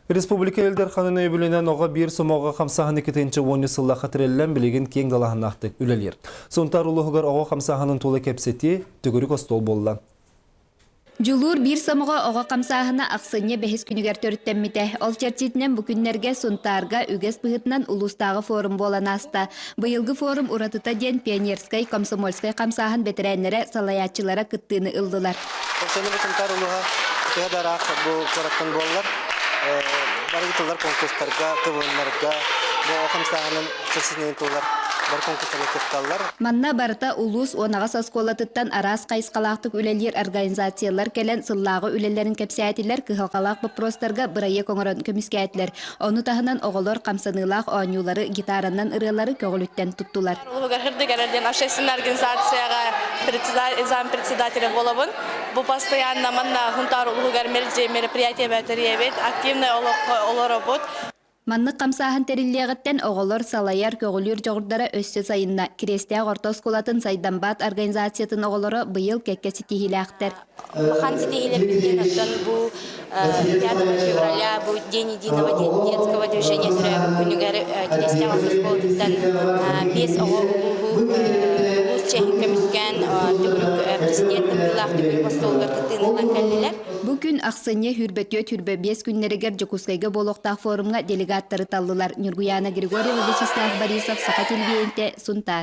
Республика Ил Дарханын өйөбүлүнэн оҕо биир сомоҕо хамсааһын 2010 сыллаахха тэриллэн билигин киэҥ далааһыннаахтык үлэлиир. Сунтаар улууһугар оҕо хамсааһынын тула кэпсэтии, төгүрүк остуол буолла. Дьулуур биир сомоҕо оҕо хамсааһына ахсынньы бэһис күнүгэр төрүттэммитэ. Ол чэрчитинэн бу күннэргэ Сунтаарга үгэс быһыытынан улуустааҕы форум буолан ааста. Быйылгы форум уратыта диэн пионерскай, комсомольскай хамсааһын бэтэрээннэрэ, салайааччылара кыттыыны ыллылар. Сэнэбэ Сунтаар улууһа төһө да ыраах бу куораттан буоллар, бары ыытыллар конкурстарга, КВНнарга, бу хамсааһынын чэрчитинэн ыытыллар бары конкурстарга кытталлар. Манна барыта улуус 18 оскуолатыттан араас хайысхалаахтык үлэлиир организациялар кэлэн сыллааҕы үлэлэрин кэпсээтилэр, кыһалҕалаах боппуруостарга бырайыак оҥорон көмүскээтилэр. Ону таһынан оҕолор хамсаныылаах оонньуулары, гитаранан ырыалары көҕүлүттэн туттулар. Улугар Хырдыгара диэн общественная организацияҕа зампредседателя буолабын. Бу постоянно манна Хунтаар улууһугар мэлдьи мероприятие бэтэрийэбит, активнай олоххо олоробут. Маннык хамсааһын тэриллиэҕиттэн оҕолор салайар, көҕүлүүр дьоҕурдара өссө сайынна. Кириэстээх орто оскуолатын Сайдамбаат организациятын оҕолоро быйыл кэккэ ситиһиилээхтэр. Улахан ситиһиилэрбит диэн оттон бу 5 февраля бу День единого детского движения төрөөбүт күнүгэр Кириэстээх орто оскуолатыттан биэс оҕо улууһу улуус чиэһин көмүскээн төгүрүк президент кыттыылаах төгүрүк остуолугар кыттыыны ылан кэллилэр. Бу күн ахсынньы сүүрбэ 4-25 күннэригэр Дьокуускайга буолуохтаах форумҥа делегаттары таллылар. Ньургуйаана Григорьева, Вячеслав Борисов, Саха телевидениетэ, Сунтаар.